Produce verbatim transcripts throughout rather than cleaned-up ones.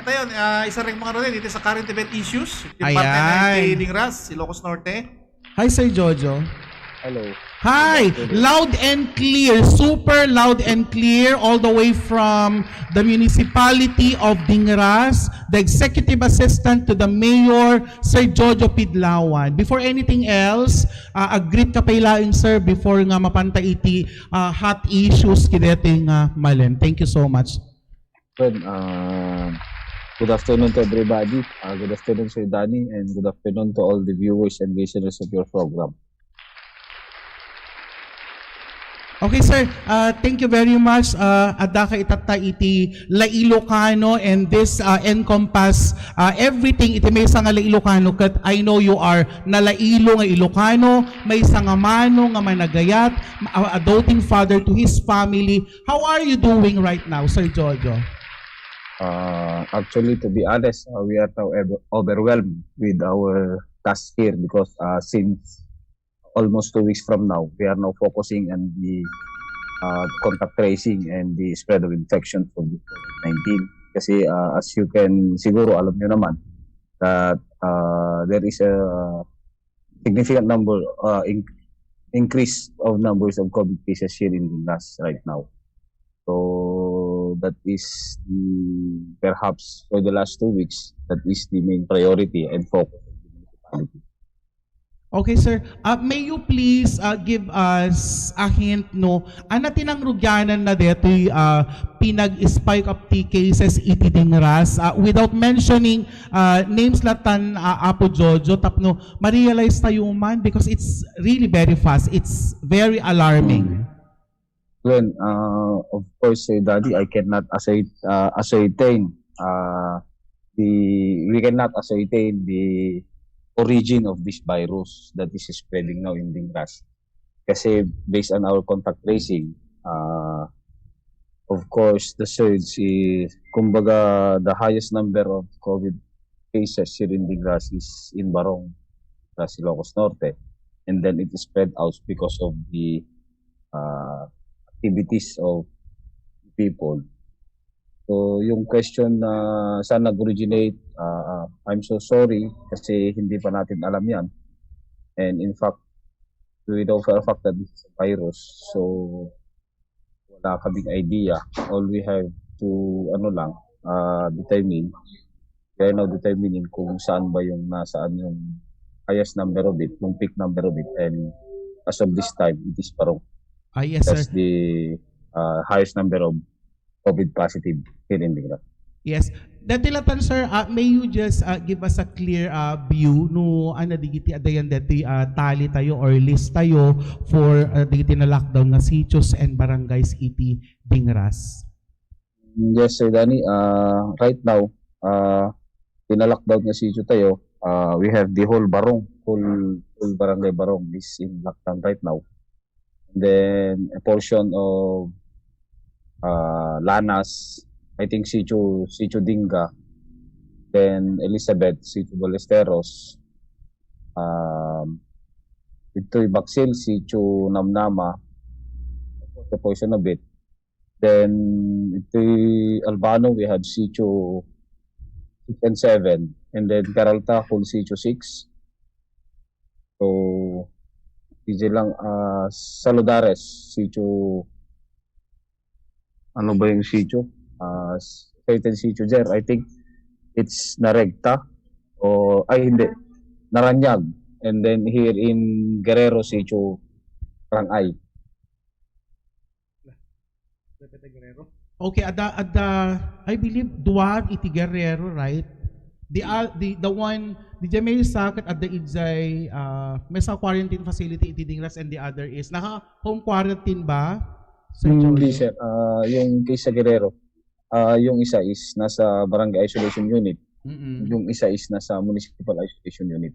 Tayo, ah, isa rin mga rin, iti sa current event issues. Iti parte na Ayan. iti Dingras, Ilocos Norte. Hi, Sir Jojo. Hello. Hi! Loud and clear, super loud and clear, all the way from the municipality of Dingras, the executive assistant to the mayor, Sir Jojo Pidlawan. Before anything else, uh, a greet ka pay laeng, sir, before nga mapanta iti uh, hot issues kideti nga malen. Thank you so much. Well, uh, good afternoon to everybody. Uh, good afternoon, Sir Danny, and good afternoon to all the viewers and listeners of your program. Okay, sir. Uh, thank you very much. Uh, adda ka itatta iti La Ilocano, and this uh, encompass uh, everything iti maysa nga La Ilocano, ket I know you are nalailo nga Ilocano, maysa nga mano nga managayat, a, a doting father to his family. How are you doing right now, Sir Jojo? Uh, actually, to be honest, uh, we are now ev- overwhelmed with our task here because uh, since almost two weeks from now, we are now focusing on the uh, contact tracing and the spread of infection for the COVID nineteen. Kasi uh, as you can, siguro alam nyo naman, that uh, there is a significant number, uh, in- increase of numbers of COVID cases here in Dingras right now. So that is the, perhaps for the last two weeks, that is the main priority and focus of the municipality. Okay, sir. Uh, may you please uh, give us a hint, no? Ano ti nangrugyanan na detoy uh, pinag-spike up ti cases iti Dingras? Uh, without mentioning uh, names latan, uh, Apo Jojo, tapno ma-realize tayo man because it's really very fast. It's very alarming. Well, uh, of course, Sir Daddy, I cannot ascer- uh, ascertain uh, the we cannot ascertain the origin of this virus that is spreading now in Dingras. Kasi based on our contact tracing, uh, of course, the surge is, kumbaga, the highest number of COVID cases here in Dingras is in Barong, Dingras, Ilocos Norte. And then it spread out because of the uh, activities of people. So, yung question na saan nag-originate, uh, I'm so sorry kasi hindi pa natin alam yan. And in fact, we know for a fact that this is a virus. So, wala kaming idea. All we have to, ano lang, uh, determine, we are now determining kung saan ba yung nasaan yung highest number of it, yung peak number of it. And as of this time, it is Barong. Ah, yes, sir. That's the uh, highest number of COVID positive here in Dingras. Yes. Dati latan, sir, uh, may you just uh, give us a clear uh, view no ano digiti adayan dati uh, tali tayo or list tayo for uh, digiti na lockdown nga sitios and barangays iti Dingras? Yes, Sir Danny. Uh, right now, uh, pinalockdown nga sitio tayo. Uh, we have the whole Barong, whole, whole barangay Barong is in lockdown right now. And then a portion of uh, Lanas, I think Sitio, Sitio Dinga, then Elizabeth, Sitio Ballesteros, um, ito'y Baksil, Sitio Namnama, a portion of it. Then ito'y Albano, we have Sitio six and seven. And then Caralta, whole Sitio six. So, easy lang. Uh, Saludares, Sitio, ano ba yung Sitio? Uh, certain Sitio there. I think it's Naregta. O, ay, hindi. Naranyag. And then here in Guerrero, Sitio Rangay. Okay, ada, ada, I believe, dua iti Guerrero, right? The, uh, the, the one, di jay may sakit at the ijay, uh, may sa quarantine facility iti Dingras and the other is, naka home quarantine ba? Sir Hindi, Jojo? Sir. Ah, yung case sa Guerrero, ah, yung isa is nasa barangay isolation unit. Mm-mm. Yung isa is nasa municipal isolation unit.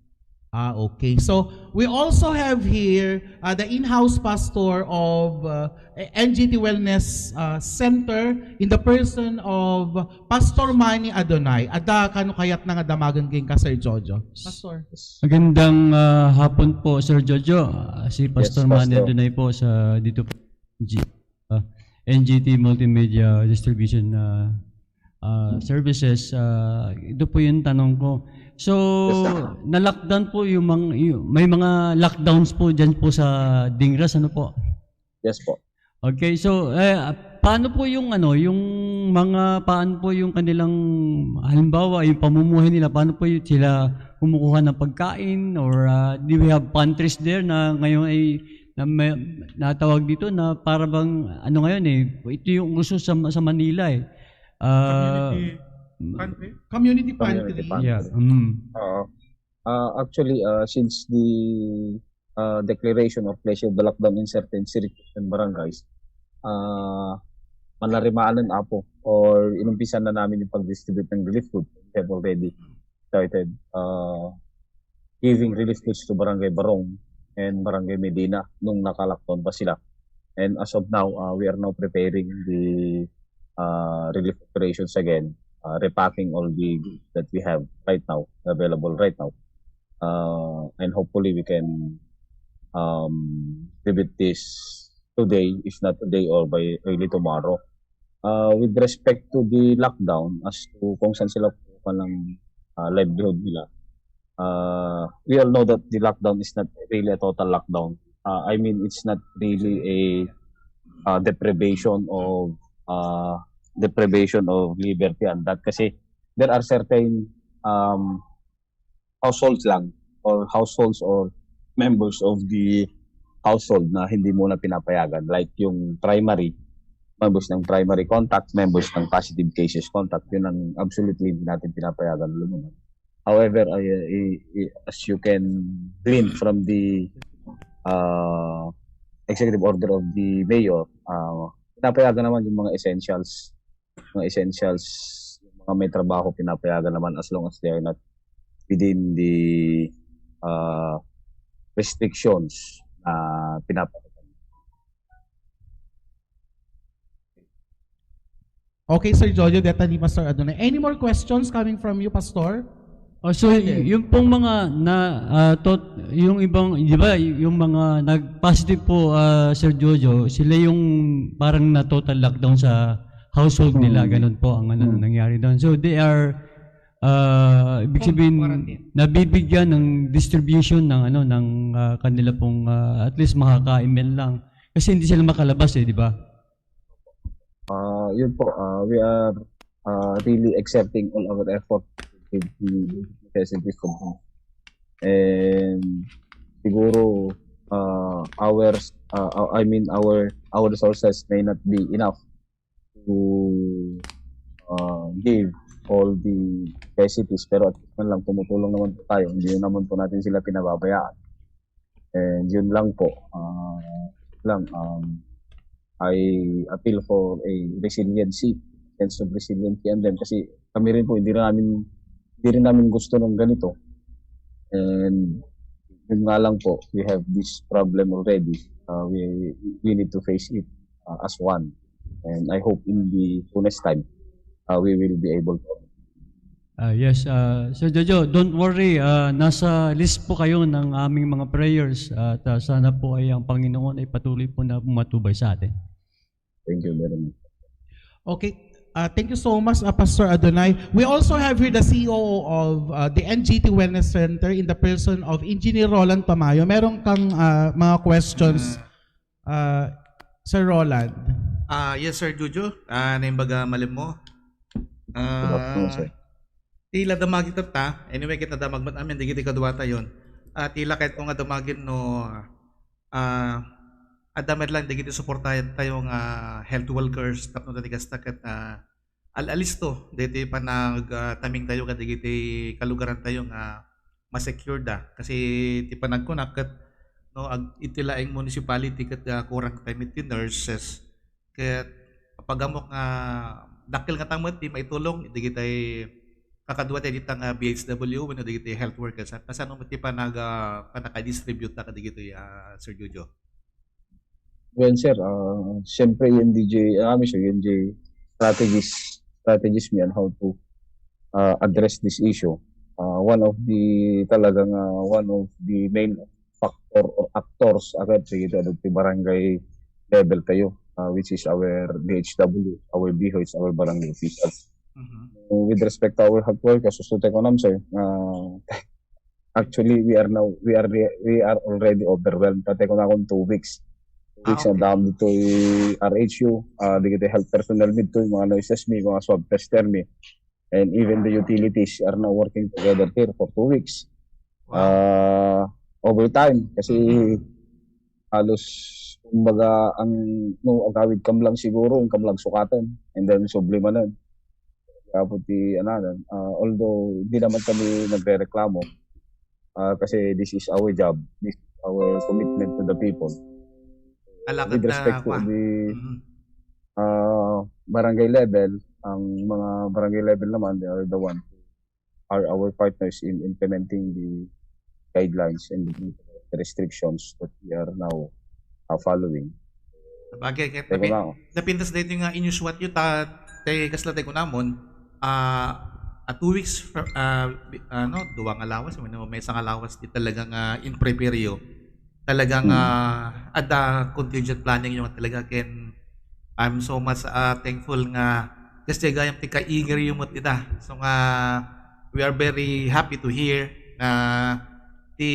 Ah, okay. So, we also have here uh, the in-house pastor of uh, N G T Wellness uh, Center in the person of Pastor Manny Adonai. Ada kano kayat na nga damagan ken ka, Sir Jojo? Pastor. Magandang ah, hapon po, Sir Jojo. Ah, si Pastor Manny Pastor. Adonai po sa dito po, G, ah, N G T Multimedia Distribution. Ah, ah, services. Ah, ito po yung tanong ko. So, Yes, sir. na-lockdown po yung mga, yung, may mga lockdowns po dyan po sa Dingras, ano po? Yes po. Okay, so, eh, paano po yung ano, yung mga, paano po yung kanilang, halimbawa, yung pamumuhay nila, paano po yung sila kumukuha ng pagkain, or, ah, do we have pantries there na ngayon ay, na may, natawag dito na para bang, ano ngayon eh, ito yung uso sa, sa Manila eh. Ah, Community pantry? Community Community pantry. pantry. Yeah, mm. Oo. Ah, actually, ah, since the, ah, declaration or placement of the lockdown in certain cities and barangays, ah, manarimaan na po or inumpisan na namin yung pag-distribute ng relief food. We have already started, ah, giving relief goods to Barangay Barong and Barangay Medina nung naka-lockdown pa sila. And as of now, ah, we are now preparing the, ah, relief operations again, ah, repacking all the goods that we have right now, available right now. Uh, and hopefully we can, um, distribute this today, if not today or by early tomorrow. Uh, with respect to the lockdown, as to kung saan sila kukuha ng, uh, livelihood nila, uh, we all know that the lockdown is not really a total lockdown. Uh, I mean, it's not really a, uh, deprivation of, uh, deprivation of liberty and that kasi there are certain, um, households lang or households or members of the household na hindi muna pinapayagan, like yung primary, members ng primary contact, members ng positive cases contact, yun ang absolutely hindi natin pinapayagan lumabas. However, I, I, I, as you can glean from the, uh, executive order of the mayor, uh, pinapayagan naman yung mga essentials, mga essentials, yung mga may trabaho, pinapayagan naman as long as they are not within the, uh, restrictions na pinapayagan. Okay, Sir Jojo, deta ni Pastor Adonai. Any more questions coming from you, Pastor? Oh, so, Hindi. y-, yung pong mga na, ah, tot-, yung ibang, di ba, y-, yung mga nag-positive po, ah, Sir Jojo, sila yung parang na-total lockdown sa household nila, Hmm. ganun po ang ano, Hmm. nangyari doon. So, they are, ah, ibig Home sabihin, quarantine. nabibigyan ng distribution ng ano, ng, ah, kanila pong, ah, at least makakain man lang. Kasi hindi sila makalabas eh, di ba? Ah, yun po, ah, we are, ah, really exerting all our effort with the necessities of this. And siguro, ah, ours, ah, ah, I mean, our, our resources may not be enough to, ah, give all the necessities. Pero at least man lang, tumutulong naman po tayo. Hindi naman po natin sila pinababayaan. And yun lang po. Ah, lang, um, I appeal for a resiliency, sense of resiliency and then kasi kami rin po, hindi rin namin, hindi rin namin gusto ng ganito. And yun nga lang po, we have this problem already. Uh, we, we need to face it, uh, as one. And I hope in the soonest time, uh, we will be able to. Ah, yes, ah, Sir Jojo, don't worry, ah, nasa list po kayo ng aming mga prayers at, ah, sana po ay ang Panginoon ay patuloy po na pumatubay sa atin. Thank you very much. Okay. Uh, thank you so much, uh, Pastor Adonai. We also have here the C O O of, uh, the N G T Wellness Center in the person of Engineer Roland Tamayo. Meron kang, uh, mga questions, uh, Sir Roland? Ah, yes, Sir Jojo. Ah, naimbaga malim mo. Good afternoon, Ah, sir. Ti la damagita ta. Anyway, ket nadamag met amin dagiti kaduatayon. Ah, ti la kayatko nga damagin no, ah, adda met laeng dagiti suportaentayo nga health workers tapno ti kasta ket, ah, al-alisto dagiti panag, ah, tamingtayo kadagiti kalugarantayo nga ma-secure da. Kasi ti panagkunak ket no, ag-, iti laeng municipality ket, ah, kurang tayo met ti nurses. Ket apagamok nga dakkel nga tammet ti maitulong dagiti kakadua ti dita nga B H W wenno dagiti health workers. Kasano met ti panaga-, panaka-distribute ta kadagitoy, ah, Sir Jojo? Well, sir, ah, siyempre, yung D J, ah, kami, sir, yung D J strategies, strategies mi on how to, ah, address this issue. Ah, one of the, talagang, ah, one of the main factor or actors, agad, sige, ito, ito, barangay level kayo, ah, which is our B H W, our B H W, our barangay officials. Mhm. With respect to our health workers, so, tay kunam, sir, ah, actually, we are now, we are re-, we are already overwhelmed. Tay kunam, two weeks. Two Ah, weeks na okay. Daan ditoy R H U, ah, dagiti health personnel mi ditoy, mga nurses mi, mga swab tester mi, and even the utilities are now working together here for two weeks. Wow. Ah, overtime kasi Mhm. Halos, kumbaga, ang, no, agawid kam lang siguro, ang kam lang sukaten, and then subli manen. Kaya po ti, ano, ah, although di naman kami nagrereklamo, ah, kasi this is our job, this is our commitment to the people. With respect to the, Mhm. ah, barangay level, ang mga barangay level naman, they are the one are our partners in implementing the guidelines and the restrictions that we are now, uh, following. Sabagay, ket Teka napi-, lang. Napintas daytoy nga inyusuat yu ta, tay kasla tay kunamon, ah, a two weeks fr-, ah, bi-, ano, duwa nga lawas, wenno maysa nga lawas ti talaga nga in prepare yu. Talagang, Hmm. ah, adda contingent planning yu nga talaga ken I'm so much, ah, thankful nga kasdiay gayam ti ka-eager yu met ita. So nga, we are very happy to hear nga ti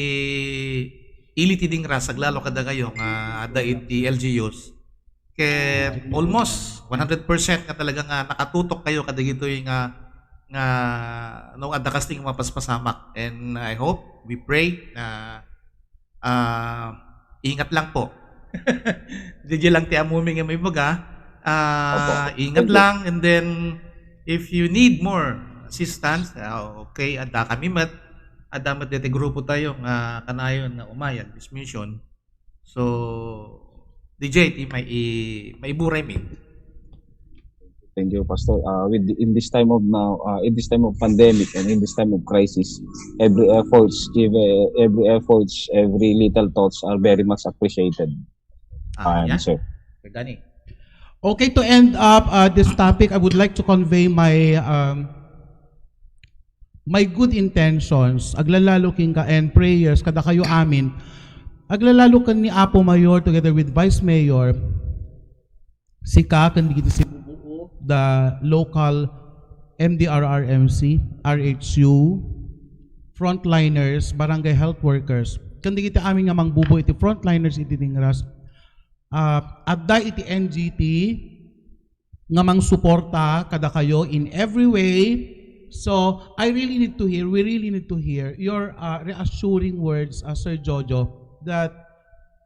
ili ti Dingras aglalo kadakayo nga adda iti L G Us. Ket almost one hundred percent nga talaga nga nakatutok kayo kadagitoy nga, nga no adda kasdi nga mapaspasamak. And I hope, we pray na, ah, ingat lang po. Didiay lang ti ammom nga maibaga. Ah, Opo. Ingat Thank you. lang, and then if you need more assistance, ah, okay, adda kami met, adda met daytoy grupo tayo nga kanayon nga umay, Adventist Mission. So, D J, ti mai-, maiburay mi. Thank you, Pastor. Uh, with, in this time of now, uh, in this time of pandemic and in this time of crisis, every efforts, give, every efforts, every little thoughts are very much appreciated. Ah, Ayan, yeah. Sir. Sir Danny. Okay, to end up, uh, this topic, I would like to convey my, um, my good intentions, aglalalo kenka, and prayers kadakayo amin. Aglalalo ken ni Apo Mayor together with Vice Mayor, sika ken dagiti sibubuo, the local M D R R M C, R H U, frontliners, barangay health workers, ken dagiti amin nga mangbubuo iti frontliners iti Dingras. Ah, adda iti N G T nga mangsuporta kadakayo in every way. So, I really need to hear, we really need to hear your, uh, reassuring words, uh, Sir Jojo, that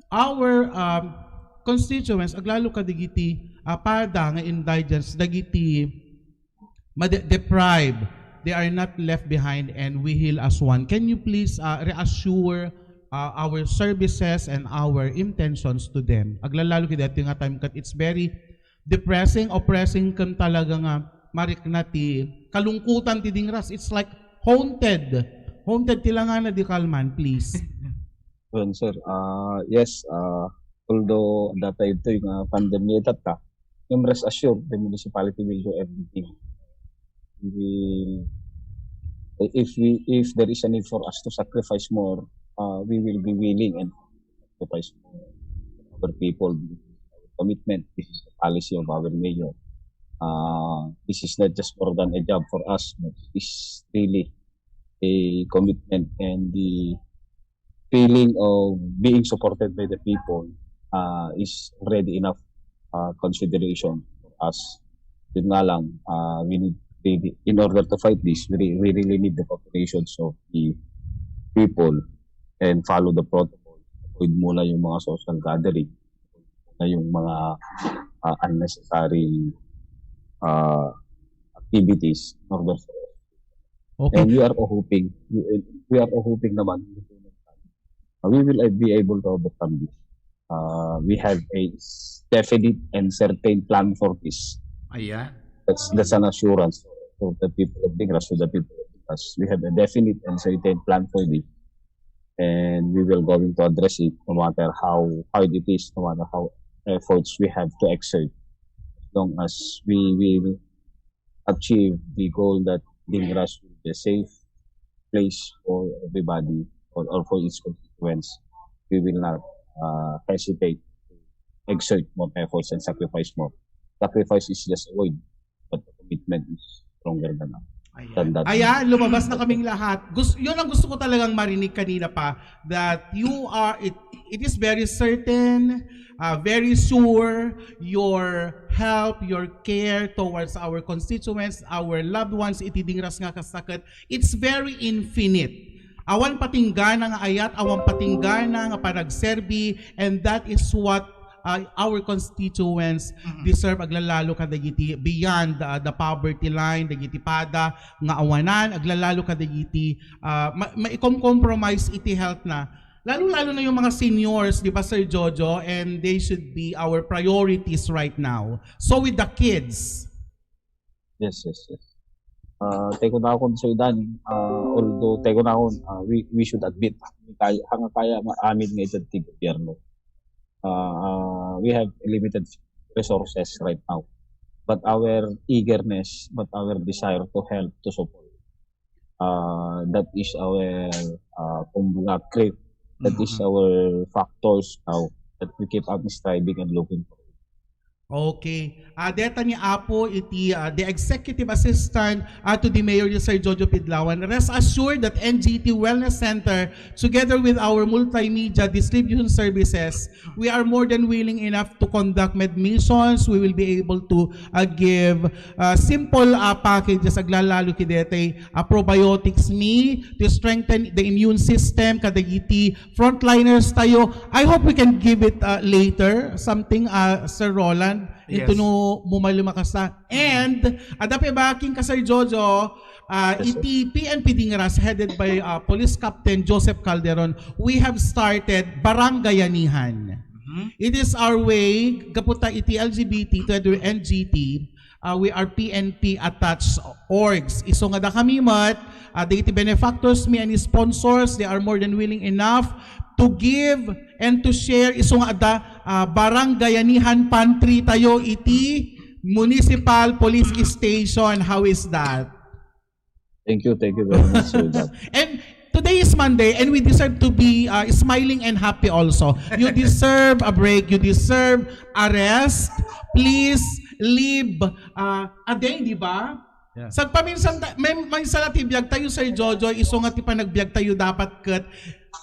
our, um, constituents, aglalo kadagiti, uh, pada nga indigents, dagiti made-, deprived, they are not left behind and we heal as one. Can you please, uh, reassure, uh, our services and our intentions to them? Aglalalo kadagiti nga time ket it's very depressing, oppressing ken talaga nga marikna ti kalungkutan ti Dingras. It's like haunted. Haunted ti langana di Kalman, please. Well, sir, ah, yes, ah, although data itoy nga pandemia itatta, yung rest assured, the municipality will do everything. We will, if we, if there is a need for us to sacrifice more, uh, we will be willing and sacrifice more for our people, commitment. This is the policy of our mayor. Uh, this is not just more than a job for us, but it's really a commitment and the feeling of being supported by the people, uh, is already enough, uh, consideration for us. Yun nga lang, uh, we need really, in order to fight this, we, re- we really need the cooperations of the people and follow the protocol. Avoid muna yung mga social gathering, na yung mga, uh, unnecessary, uh, activities in order for Okay. And we are all hoping, we, we are all hoping naman, uh, we will be able to overcome this. Uh, we have a s- definite and certain plan for this. Ayan. That's that's an assurance for the people of Dingras, to the people of Dingras. We have a definite and certain plan for this. And we will going to address it no matter how hard it is, no matter how efforts we have to exert. As long as we will achieve the goal that Dingras will be a safe place for everybody or, or for its constituents, we will not, uh, hesitate to exert more efforts and sacrifice more. Sacrifice is just a word, but the commitment is stronger than, than that. Ayan, lumabas na kaming lahat. Gus-, yun ang gusto ko talagang marinig kanina pa, that you are, it, it is very certain, uh, very sure, your help, your care towards our constituents, our loved ones, iti dingras nga kasakit, it's very infinite. Awan patinggana nga ayat, awan patinggana nga panagserbi, and that is what, uh, our constituents deserve, aglalalo kadagiti beyond, uh, the poverty line, dagiti pada nga awanan, aglalalo kadagiti, uh, ma-, maikom-compromise iti health na. Lalo-lalo na yung mga seniors, di ba, Sir Jojo? And they should be our priorities right now. So with the kids, Yes, yes, yes. Ah, tay kunakon, Sir Danny, ah, although tay kunakon, ah, we, we should admit, kaya, hangkaya nga amin nga ited ti gobyerno. Ah, we have limited resources right now. But our eagerness, but our desire to help, to support, ah, that is our, ah, kumbaga, create, that is our factors now that we keep up striving and looking for. Okay. Ah, deta ni Apo iti, ah, the executive assistant, ah, to the mayor, Sir Jojo Pidlawan. Rest assured that N G T Wellness Center, together with our multimedia distribution services, we are more than willing enough to conduct med missions. We will be able to, ah, give, ah, simple, ah, packages, aglalalo ki detay, ah, probiotics mi to strengthen the immune system kadagiti frontliners tayo. I hope we can give it, uh, later, something, uh, Sir Roland, into no mumalima kasta. And, adda pay baking ka, Sir Jojo, uh, iti P N P Dingras, headed by, uh, Police Captain Joseph Calderon, we have started Barangayanihan. It is our way, gapu ta iti L G B T, together with N G T, uh, we are P N P attached orgs. Isu nga da kami met, uh, dagiti benefactors mi and sponsors, they are more than willing enough to give and to share. Isu nga adda, uh, Barangayanihan Pantry tayo iti Municipal Police Station. How is that? Thank you, thank you very much, Sir Dab. And today is Monday, and we deserve to be, uh, smiling and happy also. You deserve a break. You deserve a rest. Please leave, uh, a day, di ba? Yeah. Sagpaminsan ta-, may, may sala ti biag tayo, Sir Jojo, isu nga ti panagbiag tayo dapat ket,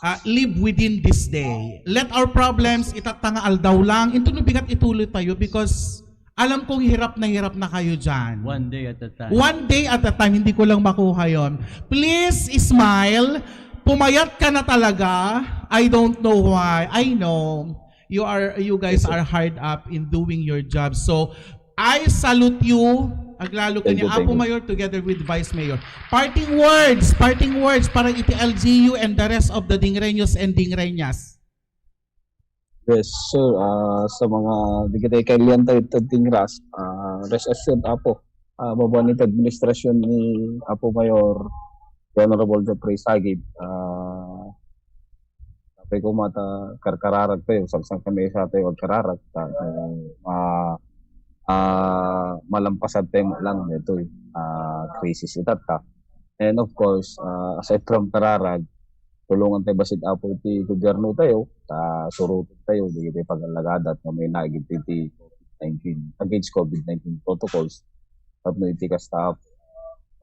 uh, live within this day. Let our problems, itatta nga aldaw lang. Into no bigat ituloy tayo because alam kong hirap na hirap na kayo dyan. One day at a time. One day at a time, hindi ko lang makuha yon. Please smile. Pumayat ka na talaga. I don't know why. I know. You are, you guys are hard up in doing your job. So, I salute you. Aglalo ka ni Apo Mayor together with Vice Mayor. Parting words, parting words para iti L G U and the rest of the Dingreños and Dingreñas. Yes, sir. Ah, sa mga dagiti kailian tayo iti Dingras, ah, rest assured, Apo. Ah, babaen iti administrasyon ni Apo Mayor, the Honorable Jeffrey Sagib, ah, sapay koma ta karkararag tayo, sangsang kami sa tayo agkararag, ta, ah, ah, malampasan tayo lang ditoy, ah, crisis itatta. And of course, ah, aside from kararag, tulungan tayo bassit, Apo, iti gobyerno tayo, ta suroten tayo, dagiti pag-alagada nga may nagid iti COVID nineteen, against COVID nineteen protocols, tapno iti kasta, Apo,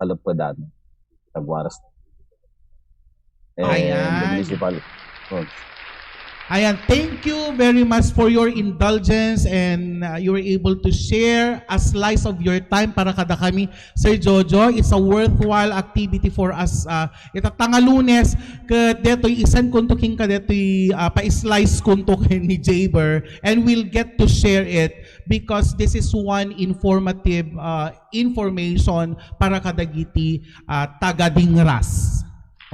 malappedan, tagwaras. And the municipal. Oh. Ayan, thank you very much for your indulgence and, uh, you were able to share a slice of your time para kadakami. Sir Jojo, it's a worthwhile activity for us. Uh, itatta nga Lunes, ket detoy isenkonto kenka detoy, uh, pa-slice konto ken ni Jaber, and we'll get to share it because this is one informative, uh, information para kadagiti, uh, taga Dingras.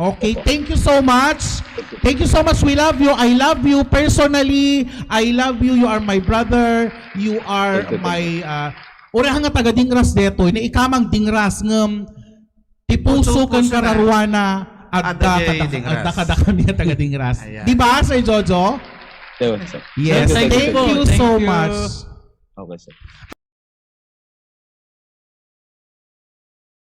Okay, thank you so much. Thank you so much. We love you. I love you personally. I love you. You are my brother. You are my, uh, uray nga taga Dingras detoy, nga ikaman Dingras ngem ti puso ken kararuana adda kada-, adda kadakami a taga Dingras. Di ba, Sir Jojo? Yes, thank you so much. Okay, sir.